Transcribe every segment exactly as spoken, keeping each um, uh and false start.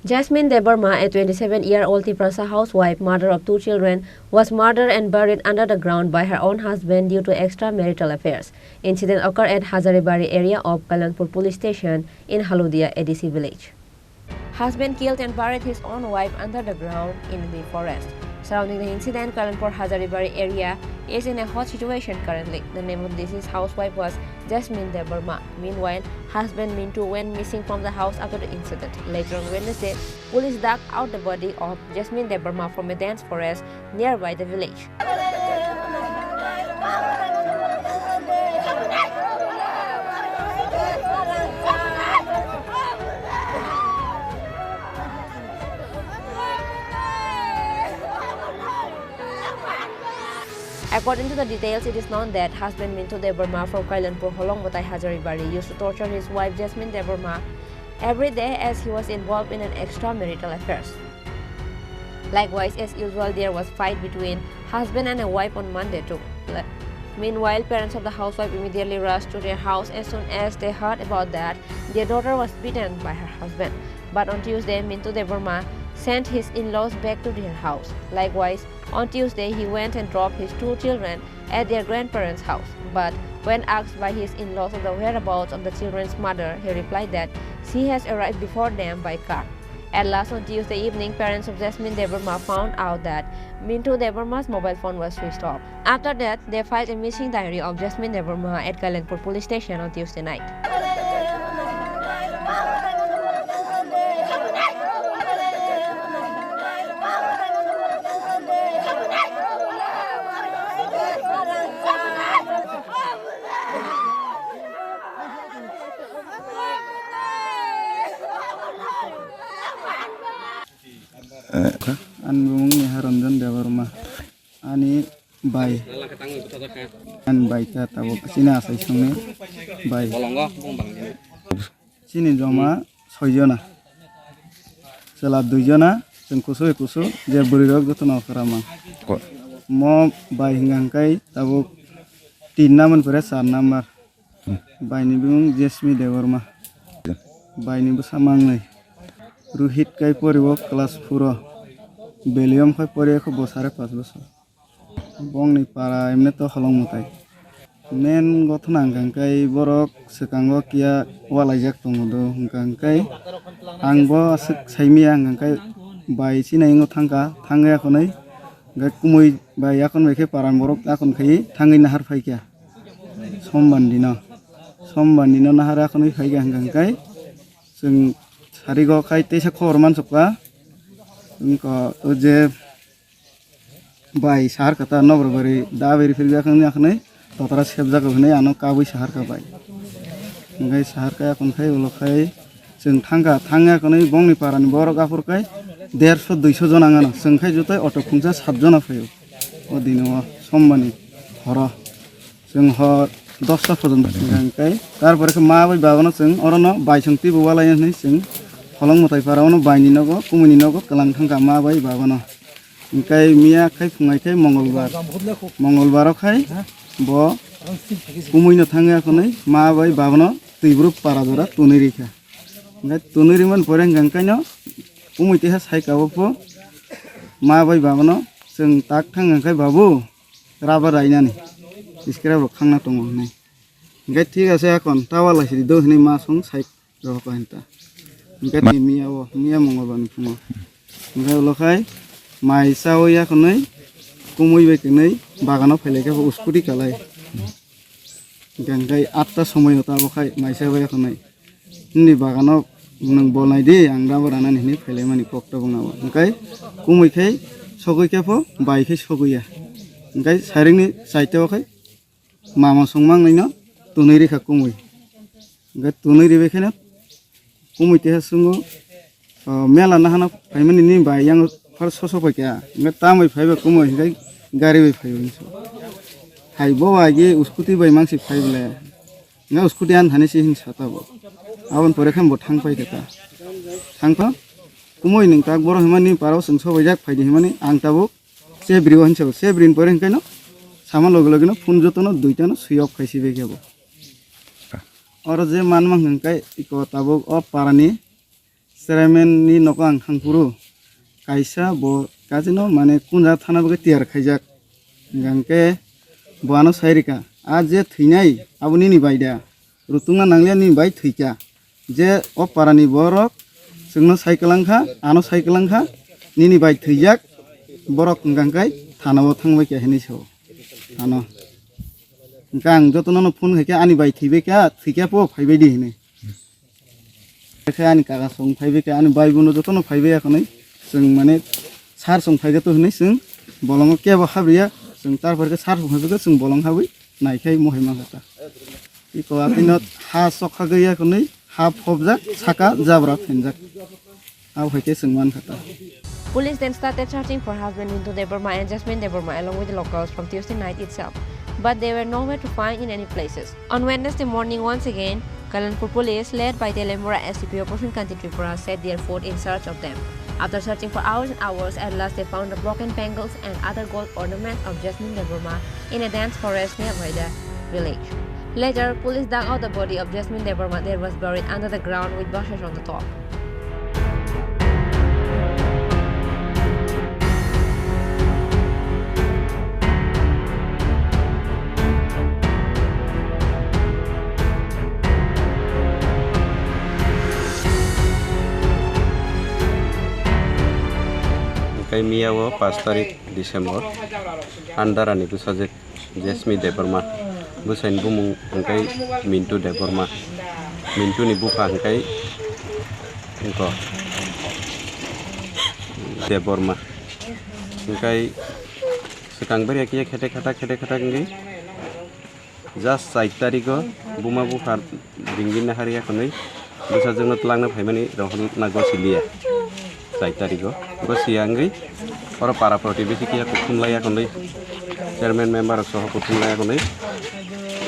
Jasmine Debbarma, a twenty-seven-year-old Tiprasa housewife, mother of two children, was murdered and buried under the ground by her own husband due to extramarital affairs. Incident occurred at Hazaribari area of Kalyanpur Police Station in Haludia A D C village. Husband killed and buried his own wife under the ground in the forest. Surrounding the incident, Kalyanpur Hazaribari area is in a hot situation currently. The name of the deceased housewife was Jasmine Debbarma. Meanwhile, husband Mintu went missing from the house after the incident. Later on Wednesday, police dug out the body of Jasmine Debbarma from a dense forest nearby the village. According to the details, it is known that husband Mintu Debbarma from Kalyanpur Holongbatai Hazaribari used to torture his wife Jasmine Debbarma every day as he was involved in an extramarital affairs. Likewise, as usual, there was fight between husband and a wife on Monday too. Le- Meanwhile, parents of the housewife immediately rushed to their house. As soon as they heard about that, their daughter was beaten by her husband. But on Tuesday, Mintu Debbarma sent his in-laws back to their house. Likewise, on Tuesday, he went and dropped his two children at their grandparents' house. But when asked by his in-laws of the whereabouts of the children's mother, he replied that she has arrived before them by car. At last, on Tuesday evening, parents of Jasmine Debbarma found out that Mintu Debbarma's mobile phone was switched off. After that, they filed a missing diary of Jasmine Debbarma at Kalyanpur police station on Tuesday night. Ani bumung ni Haranjan Debbarma. Ani bai. Ani bai ta tabuk chini asai songni bai. Chini joma soi jona. Chwla dui jona, chwng kusu bai kusu, je bwrwi rok jotono kwrwma. Ko- Mo bai hwnka hwnkhe tabuk tin number pore char number. Baini bumung Jasmine Debbarma. Baini bwsa mangnwi. Rohit kai pori o class four o. Belium khai pori kho bo sare pas bosor. Bongni para emne to holong mwtai. Main gothona hwnka hwnkhe borok swkango kiya walaijak tongo do hwnka hwnkhe ang bo aswk saimaya hwnka hwnkhe bai chini yango thangkha, thangya khonwi hwnkhe kumui bai yakon bai khe paran borok yakon khai thangwi nahar phaikha. Sombar dino, Sombar dino nahar akhonwi phaikha hwnka hwnkhe chwng sarigo khai teisa khobor mansukha. Wngkha o je bai sahar kata nobor bari da beri phirwi akhonwi akhonwi totra sepjago hwnwi ano kabui sahar kha bai. Hwnkhai sahar kha akhon khai ulo khai chwng thangkha, thangya akhonwi bongni parani borok aphur khai derso duiso jona wngano chwng khai joto auto khungsa sat jona phaio o dino o Sombani horo. Chwng hor dosta pojonto thangkha hwnkhe, tarpore khe ma bai babano chwng orono bai chwng twibo walai hwnwi chwng holong mwtai para ono baini nogo, kumuni nogo kwlang thangkha ma bai babano. Hwnkhe miya khai phungai khai Mongolbar, Mongolbaro khai bo kumuino thangwi akhonwi ma bai babano twibruk para jora tonwi rikha. Hwnkhe tonwi rimani pore hwnkhe hwnkhaino kumui teha saikha o pho ma bai babano chwng tak thang hwnkhe, "Babu, rubber rainani, scrap rok khangna tongo," hwnwi. Hwnkhe, "Thik ase, akhon ta walaisidi do," hwnwi ma song sai rohor kha hinta. Hwnkhe tini miya o, miya Mongolbar ni phungo. Hwnkhe ulo khai mai chaui akhonwi kumui bai kwnwi bagano phailaikha bo scooty kalai. Hwnkhe atta somoio tabuk khai mai chaui akhonwi. Nini bagano nwng bol nai di, ang rubber ranani hwnwi phailaimani kok tabuk nabo. Hwnkhe kumui khai sogwi khe pho, bai khai sogwi ya. Hwnkhe sairingni saiteo khai mama songmang nino tonwi rikha kumui. Hwnkhe tonwi ribai kheno kumui teha sungo, "O, mela nahana phaimani ni bai yang phar soso paikha." Hwnkhe tambai phaiba kumui hwnkhe gari bai phaiba hinso. Hai bo agi scooty bai mangsi phaible. Nga scooty an hani si hin sata bo. Abon pore khe bo thang pai khe ta. Thang kha kumui nwng tak boro himani paro chwng sobaijak phaidi himani ang tabuk chebri o hinsa bo. Chebri ni pore hwnkhe no sama logi logi no phone joto no duita no swi off khai si bai khe bo. Oro je man mang hwnkhe iko tabuk o para ni Chairman ni nogo ang thangphuru kaisa bo kajino mane kunja thana bagwi tiyar khaijak. Hingkha hingke bo ano sai rika, a je thwinai abo nini bai da, rutungna nanglia nini bai thwikha. Je o parani borok chwngno sai kwlangkha, ano sai kwlangkha, nini bai thwijak borok hingkha hingke thanao thangbai kha hinwi sao ano. Hingkha ang jotono no phone khaikha, ani bai thwibai kha, thwikha po phaibai di hinwi. Khe ani kaka song phaibai kha, ani bai bono jotono phaibai ya khwnwi chwng mane sar song phaiga to hinwi chwng bolongo kebo habriya, chwng tarpor khe sar song phaibai kha chwng bolong habwi naikhai mohai mankha ta. Iko atino ha sokha gaya khwnwi ha phobjak saka jabra phenjak. Abo hai khe chwng mankha ta. Police then started searching for husband Mintu Debbarma and Jasmine Debbarma along with the locals from Tuesday night itself, but they were nowhere to find in any places. On Wednesday morning, once again, Kalyanpur police, led by Teliamura S P O Prashankanti Tripura, set their foot in search of them. After searching for hours and hours, at last they found the broken bangles and other gold ornaments of Jasmine Debbarma in a dense forest nearby the village. Later, police dug out the body of Jasmine Debbarma that was buried under the ground with bushes on the top. Hingke miya o pash tarik December, Andarani bwsajwk Jasmine Debbarma, bwsaini bumung hingke Mintu Debbarma, Mintuni bupha hingke eko Debbarma, hingke swkang bari khe khete khata khete khata hingke. Just char tarigo buma bupha ringwi nahari ya khwnwi bwsajwkno twlangna phaimani rohorna gosiliya. Char tarigo gosiya wngwi oro para protibesi kiya kuthumlaiya khwnwi chairman member rok soho kuthumlaiya khwnwi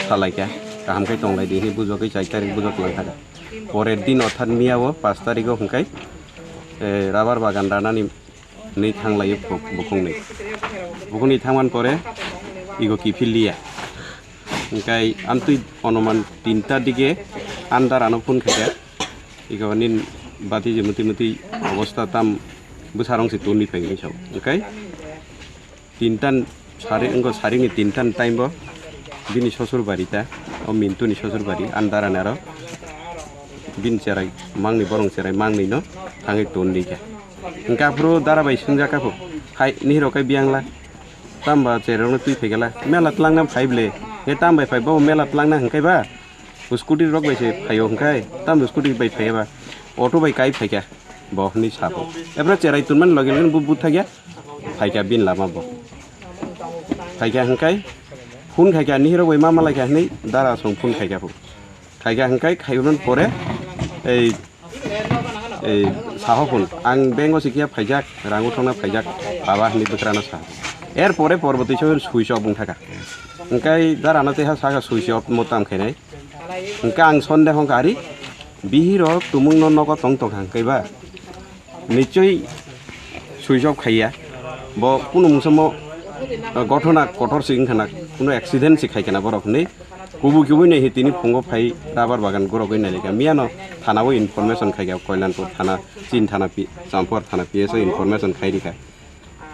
salaikha. Kaham khe tonglai di hinwi bujogwi char tarik bujok langkha. Porer din orthat miya o pash tarigo hwnkhe, eh, rubber bagan ranani hinwi thanglaio buk-, bukhukni. Bukhukni thangmani pore ego kiphilliya. Hingkai amtwi onuman tinta dige andar ano phone khaikha. Ego nin bati je muti muti obostha tam bwsarong se toni phai hinwi sao. Hingkai tintan sari wngkha, saringni tintan time bo bini sosur bari ta, o Mintuni sosur bari, ani dara ni aro bini cherai mangni, borong cherai mangni no thangwi ton di kha. Hingkhe aphuru dara bai swngjak kha pho, "Hai, nihiro kai biyang la, tamba cherai rok no twi phai khe la, mela twlang na phai ble, he tam bai phai bo mela twlang na hingkai ba?" Scooty rok bai se phaio hwnkhe, tamo scooty bai phaiya ba, auto bai kai phaikha bo hinwi sabo. Ebra cherai tonmani loge loge bo buthakya phaikha bini lama bo. Phaikha hwnkhe phone khaikha, nihiro bai ma malaikha hinwi dara song phone khaikha bo. Khaikha hwnkhe khaiman pore ei, ei saho phone, "Ang bank o sikya phaijak, rang uthokna phaijak, baba," hinwi bwkrano sa. Er pore porbo twi switch off wngthaka. Hwnkhe dara no tei ha saka switch off mo tam khainai. Hwnkhe ang sonde hwnkha, "Ari, bihirok tumungno nogo tong tong hangkhe ba? Nichoi switch off khaiya. Bo kunu mungsa mo, uh, gothona kotor se wngkha na, kunu accident se khaikha na borok hinwi." Kubui kubui nai hi tini phungo phai rubber bagan gorogwi nai rikha. Miyano thana o information khaikha, Koilanpur thana, Chin thana, Pi-, Champor thana P S o information khai rikha.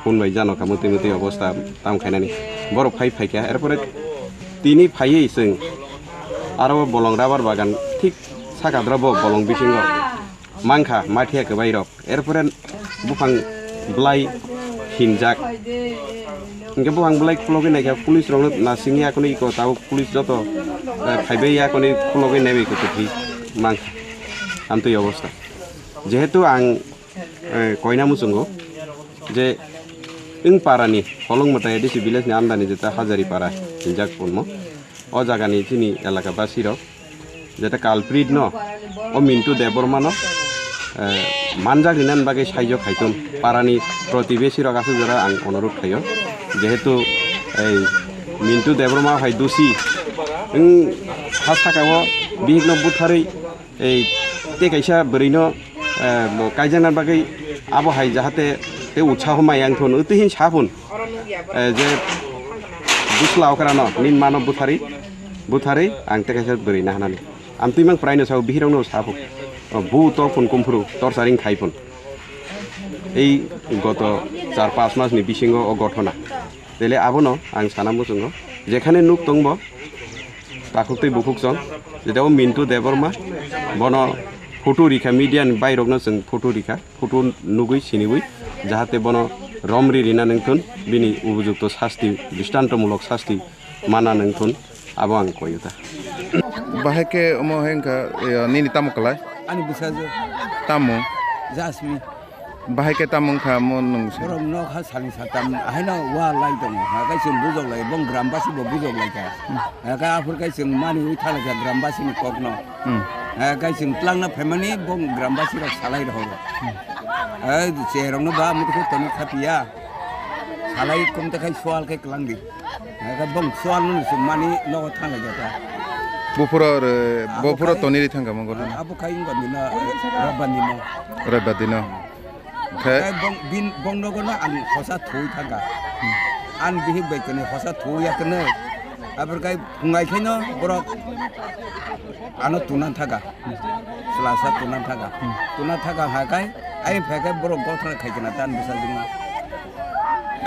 Phone bai jano kha, muti muti obostha tam khainani. Borok phai phaikha, erpore tini phaiwi chwng aro bolong rubber bagan thik saka dra bo bolong bisingo mankha, mathiya kwbai rok. Erpore buphang bwlai hinjak. Hingke buphang bwlai khulogwi naikha, police rokno nasingya kheno iko tabuk police joto, eh, phaibai ya kheno khulogwi naibai khe kwthwi mankha. Amtwi obostha. Jehetu ang eh, koina muchungo je wng parani Holong Mwtai A D C village ni under ni jeta Hajari para hinjak punmo. O jaga ni chini elaka basi rok jeta culprit no, o Mintu Debbarma no, eh, manjak rinani bagwi saijo khaitun parani protibesi rok aswk jora ang onurut khaio. Jehetu ei Mintu Debbarma hai dusi wng ha saka o bihik no butharwi ei tei kaisa bwrwino, eh, bo kaijakna bagwi abo hai jahate tei utsaho mai ang thun, twi hin sa phun, eh, je bwsla okrano nini mano butharwi, butharwi ang tei kaisa bwrwi nahanani. Amtwi mang praino sao, bihirokno sa phun. Bu to phun kumphuru torturing khai phun. Ei goto char panch mas ni bisingo o gothona. Tele abono ang sana muchungo. Jekhane nuk tongbo takhuk tei bukhuk chwng. Jeta o Mintu Debbarma bono photo rikha, media ni bairokno chwng photo rikha. Photo nugwi siniwi jahate bono romri rina nangthun, bini ubujukto sasti, dristantomulok sasti mana nangthun, abo ang koyuta. Bahai khe omo hai wngkha, eh, nini tamo kwlai? Ani bwsajwk. Tamo? Jasmine. Bahai khe tamo wngkha mo nwng se? Borok nok ha salni satam haino wa lai tongo. Ha kai chwng bujok lai, bong grambasi bo bujok lai kha. Hmm. Ha kai aphur kai chwng mani wi thala kha grambasi ni kokno. Hmm. Ha kai chwng tlangna phaimani bong grambasi rok salai rohoro. Hmm. Ha cherokno ba mutu tono khapiya. Salai kumta khai sual khai klang di. Eka bong sual nung sung mani nogo thang lai jata. Bufuro re, Abo bufuro khai toni ri thang kamo gothana. Abo khai wngkha dino, Robban dino. Robban dino. Khai Khai bong, bin, bong nogo no ang hosa thui thangka. An bihik bai kene hosa thui ya kene. Abor khai phungai khai no borok ano tunan thangka. Selasa tunan thangka. Hmm. Tunan thangka hai kai, ai phai kai borok gothana khai kena tan bwsajwkno.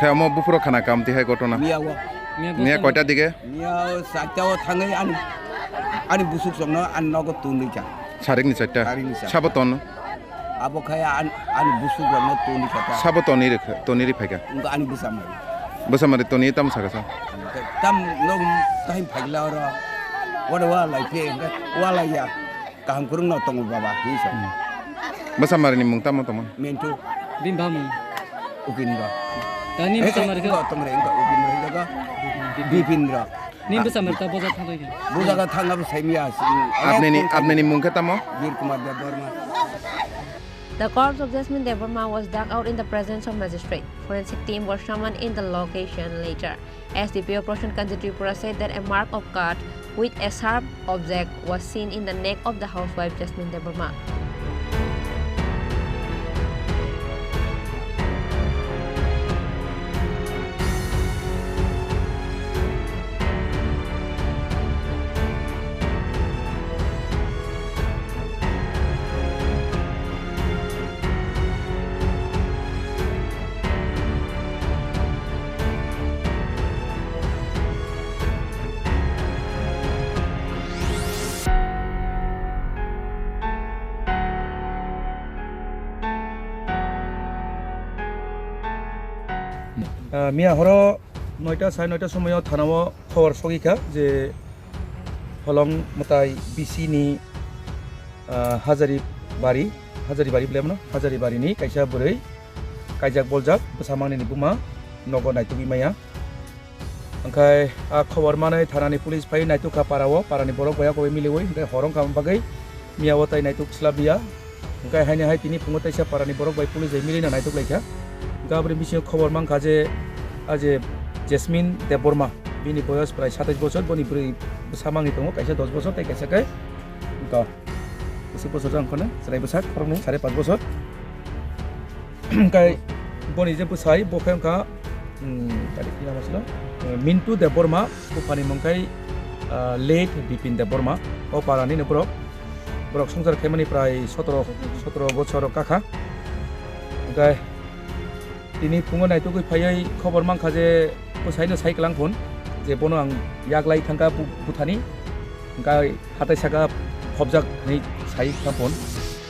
Khai omo bufuro khana kam tihai gothona. Miya o. Miya koita dige? Miya o saita o thangwi ani, ani busuk songno ani nogo tundwi kha. Sarikni saita? Sarikni saita. Sabo ton? Abo khai an-, ani busuk rokno tundwi kha ta. Sabo toni rikha, toni ri phaika? Wngkha ani bwsamari. Bwsamari toni tam saka sa? Tam nog tahim phaikla oro. Oro wa lai phe, wa lai ya. Kaham kwrwngno tongo baba, hinwi sa. Hmm. Bwsa marini mung tamo tongmani? Mintu. Bini bamung? Upindra. Tani Eh, bwsa eh, mari khe? Wngkha tongre, wngkha Upindra, wngkha Bipindra. Bipindra. Ni bwsa mari ta boja thangbai khe? Boja khe thangna bo saimiya, si-, Apnini, eh, apnini mung khe tamo? Bir Kumar Debbarma. The corpse of Jasmine Debbarma was dug out in the presence of magistrate. Forensic team were summoned in the location later. S D P O Prashant Kanti Tripura said that a mark of cut with a sharp object was seen in the neck of the housewife Jasmine Debbarma. Ah, miya horo noita, sare noita somoyo thanao khobor sogwi kha je Holong mwtai B C ni, ah, Hajari bari, Hajari bari bwlai mano, Hajari bari ni kaisa bwrwi kaijak boljak bwsa mangni ni buma nogo naitugwi maya. Hwnkhe a khobor manwi thanani police phai naituk kha para o, para ni borok bai abo bai miliwi hwnkhe hor wngkha bagwi miya o tai naituk swlap ya. Hwnkhe haini hai tini phungo teisa para ni borok bai police bai milina naituk lai kha. Hwnkhe aboni bisingo khobor mankha je a je Jasmine Debbarma, bini boyos prai satais bochor, boni bwrwi bwsa mangni tongo, kaisa dos bochor tei kaisa khe wngkha. Bwswk bochor jang phano chwrai bwsak khoroknwi sare panch bochor. Hwnkhe boni je bwsai bo khe wngkha, um, tari khe nama silo, uh, Mintu Debbarma, buphani mung khai, uh, late Bipin Debbarma, o para nini borok. Borok swngchar khaimani prai sotoro, sotoro bochor kakha. Hwnkhe tini phungo naitugwi phaiwi khobor mankha je bwsaino sai kwlang phun je bono ang yaglai thangkha bu-, buthani, hwnkhe hatai saka phobjak hinwi sai thang phun.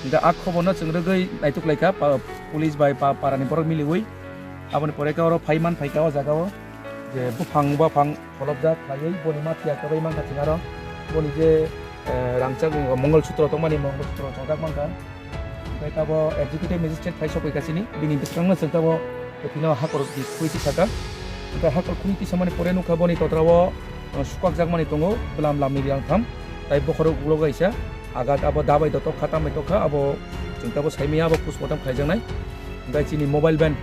Hwnkhe a khoborno chwng rwgwi naituk laikha pa-, police bai pa-, parani borok miliwi. Aboni pore khe oro phai man phaikha o jagao je buphang baphang pholopjak khlaiwi boni ma phiya kwbai mankha chwng aro boni je, eh, rangchak Mongol Sutro tongmani Mongol Sutro chongjak mankha. Hwnkhe tabo executive magistrate phai sokoi kha chini, bini bwskango chwng tabo phino hakor khwi tisaka. Hwnkhe hakor khwi tisamani pore nukha boni totrao, uh, sukakjakmani tongo bwlam lamni rang tham, tai bokhorok ulo kaisa agat abo dabai dotok kha, tambai tok kha, abo chwng tabo saimaya abo postmortem khlaijaknai. Hwnkhe chini mobile van,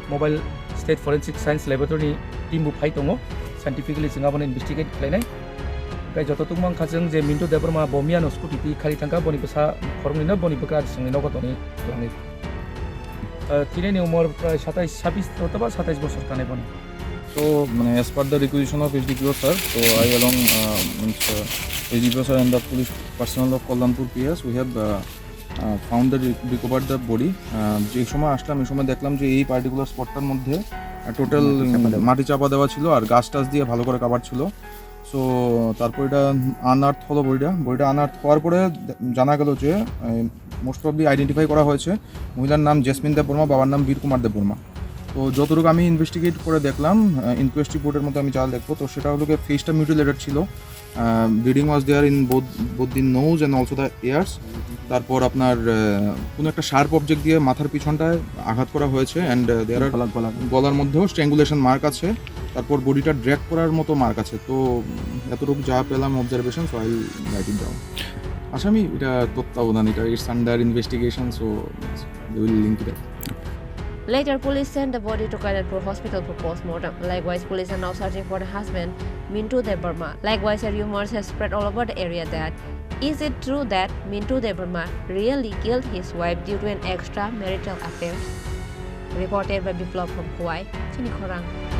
mobile State Forensic Science Laboratory ni team bo phai tongo, scientifically chwng abono investigate khlainai. Hwnkhe joto tungma wngkha chwng je Mintu Debbarma bo miyano scooty twi khari thangkha, boni bwsa khoroknwino boni bwkra chwngni nogo tongwi twlangwi. Ah, tini ni umor prai satais, sabis othoba satais bosor kanai boni. So, mane, as per the requisition of S D P O sir, so I along, uh, means, uh, S D P O sir and the police personnel of Kalyanpur P S, we have, uh, Found the re- recovered the body. যে সময় আসলাম, এই সময় দেখলাম যে এই পার্টিকুলার স্পটটার মধ্যে টোটাল মাটি চাপা দেওয়া। মাটি চাপা দেওয়া ছিল আর গাছ টাছ দিয়ে ভালো করে কাভার ছিল। সো তারপর এটা আনআর্থ হলো বডিটা। বডিটা আনআর্থ হওয়ার পরে দে- জানা গেল যে মোস্ট প্রবলি আইডেন্টিফাই করা হয়েছে। মহিলার নাম জেসমিন দেববর্মা, বাবার নাম বীর কুমার দেববর্মা। তো যতটুকু আমি ইনভেস্টিগেট করে দেখলাম, ইনকোয়েস্ট রিপোর্টের মধ্যে আমি যা দেখবো, তো সেটা হলো গিয়ে ফেসটা মিউটিলেটেড ছিল। Bleeding was there in both both the nose and also the ears. তারপর আপনার আহ, কোনো একটা শার্প অবজেক্ট দিয়ে মাথার পিছনটায় আঘাত করা হয়েছে অ্যান্ড দেয়ার আর গলা, গলা। গলার মধ্যেও স্ট্র্যাঙ্গুলেশন মার্ক আছে। তারপর বডিটা ড্র্যাগ করার মতো মার্ক আছে। তো উম, এতটুকু যা পেলাম observation, so I right it down. আসামি এটা তত্ত্বাবধান, এটা it's under investigation, so will link it. Later, police sent the body to Kainarpur Hospital for postmortem. Likewise, police are now searching for the husband, Mintu Debbarma. Likewise, a rumor has spread all over the area that, is it true that Mintu Debbarma really killed his wife due to an extramarital affair? Reported by Biplab from Khowai, Chini Khorang.